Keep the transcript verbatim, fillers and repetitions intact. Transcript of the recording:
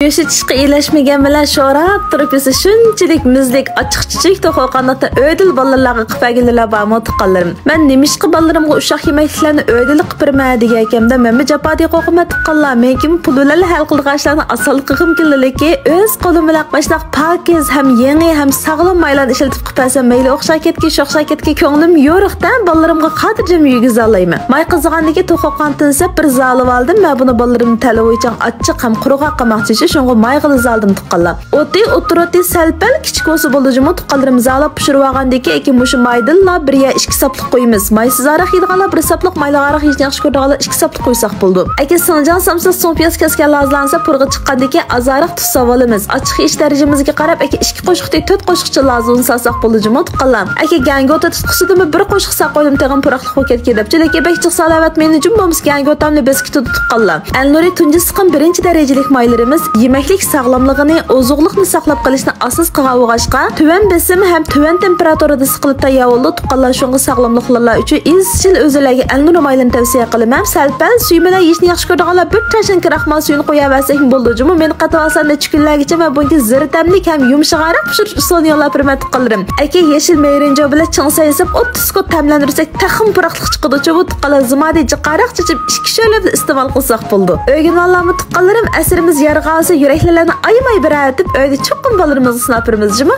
يوشىتىشقا ئېلەشمىگەن بىلەن شوراپ تۇرۇپ يېسە شۇنچىلىك مىزلىق ئاچچىق چۈچۈك توخۇ قاناتنى ئۆيدىلا بالىلارغا قىلىپ بەرگىنىلەر بارمۇ تۇغقانلىرىم؟ مەن نېمىشقا بالىلىرىمغا ئۇششاق يېمەكلىكلەرنى ئۆيدىلا قىلىپ بېرىمەن دېگەنكەمدە، مەنمۇ جاپادىن قورقىمەن تۇغقانلار. مېنىڭكىمۇ پۇل بىلەنلا ھەل قىلىدىغان ئىشلارنى ئاسانلا قىلغۇم كېلىدۇ، لېكىن ئۆز قولۇم بىلەن ماشۇنداق پاكىز ھەم يېڭى ھەم ساغلام مايلارنى ئىشلىتىپ قىلىپ بەرسەم مەيلى ئوخشاپ كەتكەن، شوخشاپ كەتكەن، كۆڭلۈم يورۇق-دە، بالىلىرىمغا خاتىرجەم يېگۈزەلەيمەن. ماي قىزىغاندىكى توخۇ قانىتىنى سەپ بىر زالىۋالدىم. مەن بۇنى بالىلىرىمنى تەلۋىچاڭ ئاچچىق ھەم قۇرغاق قىلماقچى، شۇڭا مايغىلا زالدىم تۇغقانلار. ئوتى، ئوتتۇرا ئوتى سەل-پەل كىچىك بولسا بولىدۇ جۇمۇ تۇغقانلىرىم، زالاپ پىشۇرۇۋالغاندىن كېيىن مۇشۇ مايدىنلا بىر يا ئىككى ساپلىق قويىمىز. مايسىز ھاراق يەيدىغانلار بىر ساپلىق، مايلىق ھاراق يېيىشنى ياخشى كۆرىدىغانلار ئىككى ساپلىق قويساق بولىدۇ. ئەگەر سىڭجاڭ سامسا سۇڭپىياز كەسكەن لازىلانسا پۇرىغا چىققاندىن كېيىن ئازراق تۇز سالىۋالىمىز. ئاچچىق يېيىش دەرىجىمىزگە قاراپ، ئەگەر ئىككى قوشۇقتىن تۆت قوشۇقچە لازىلانسا سالساق بولىدۇ جۇمۇ تۇغقانلار. ئەگەر گەڭگوتا تۇتقۇسىدىمۇ بىر قوشۇق ساقويدۇم تېخىمۇ پۇراقلىق بولۇپ كەتكەن دەپ، لېكىن بەك جىق سالىۋەتمەيلى جۇمۇ، بولمىسا گەڭگوتامنى بېسىپ كېتىدۇ تۇغقانلار. ئەلنۇرى تۇنجى سىقىم بىرىنچى دەرىجىلىك مايلىرىمىز يېمەكلىك ساغلاملىقىنى، ئوزۇقلۇقنى ساقلاپ قېلىشنى ئاساس قىلغان بولغاچقا، تۆۋەن بېسىم ھەم تۆۋەن تېمپېراتۇرىدا سىقىلىپ تەييار بولىدۇ تۇغقانلار. شۇڭا ساغلاملىقلىرىلار ئۈچۈن ئىزچىل ئۆزلىرىگە ئەلنۇرى مايلىرىنى تەۋسىيە قىلىمەن. سەل-پەل سۈيمىلەر يېيىشنى ياخشى كۆرىدىغانلار بىر چاشنا كراخمال سۈيىنى قويۇۋەرسەكمۇ بولىدۇ جۇمۇ. مېنى قاتىۋالسا نەچچە كۈنلەرگىچە مەن بۇنىڭكى زىردەملىك ھەم يۇمشىغانراق پىشۇرۇش ئۇسۇلىنى يوللاپ بېرىمەن تۇغقانلىرىم. ئەگەر يېشىل مېرىنجو بىلەن چىڭ سەي سېلىپ ئوتتۇز سېكۇنت تەملەندۈرسەك تېخىمۇ پۇراقلىق چىقىدۇ جۇمۇ تۇغقانلار. زىمادى جىقراق چېچىپ ئىككى شۆلەمدە ئىستېمال قىلساق بولىدۇ. ئۆگىنىۋالامۇ تۇغقانلىرىم، ئەسىرىمىز يارغانسا يۈرەكلىرىنى ئايىماي بېرەتىپ ئۆيدە چوقۇم بالىلىرىمىزغا سىناپ بېرىمىز جۇمۇ.